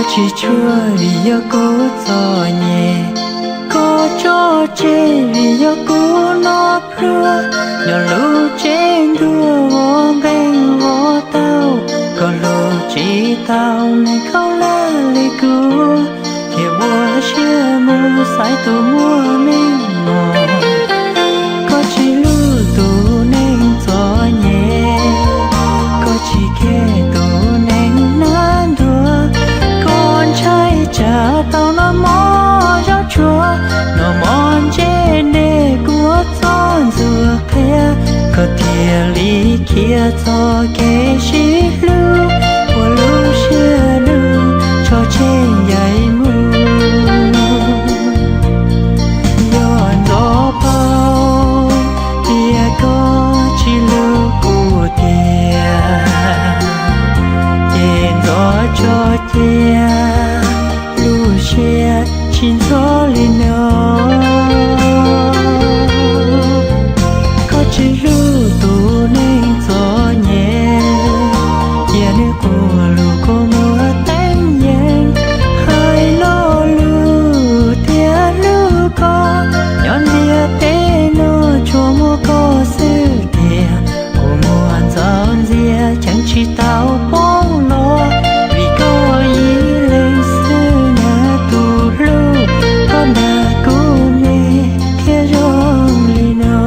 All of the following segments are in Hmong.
Tsis tshua vim yog kuv txom nyem, koj tso tseg vim yog kuv noj pluag. Nyob lub tsev ntuag vov nqeeg vov taug, koj hlub tsis tau neeg khaub lig li kuv, thiaj ua siab mus xaiv tus muaj meej mom. Koj tsis hlub tus neeg txom nyem, koj tsis care tus neeg hnab ntuag, koj ntshai tsam tau noj mov zaub tsuag, noj mov ntsej dej kuv txob ntxuag qhia, koj thiaj li khiav txoj kev sib hlub, ua lub siab dub tso tseg ncaim mus. Yog Ntxov paub tias koj tsis hlub kuv tiag, ces Ntxov tso cia lub siab tsis ntxhov li no. Koj tsis hlub tus neeg txom nyem, cia nws quaj lus kua muag teeb yees, hais lo lus thiab hlub koj. Nyob ntiaj teb no tsuas muaj koj xwb tiag, kuv muaj ntxaus ntxiag cheem tsis tau poob los, vim koj ib leeg xwb na tus hlub, koj nrog kuv me thiaj zoo li no.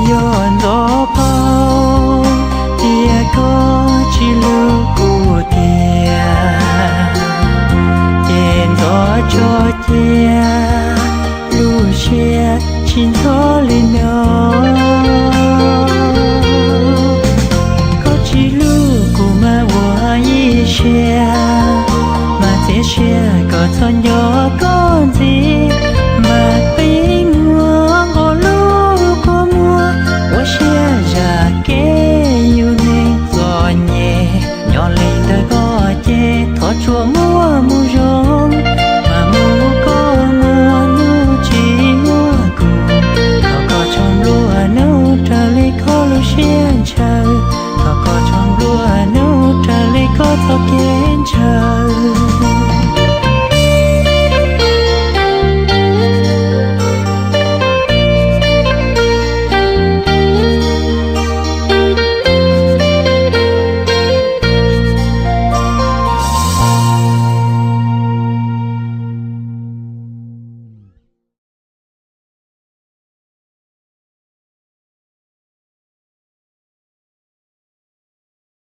Yog Ntxov paub tias koj tsis hlub kuv tiag, ces Ntxov tso cia lub siab tsis ntxhov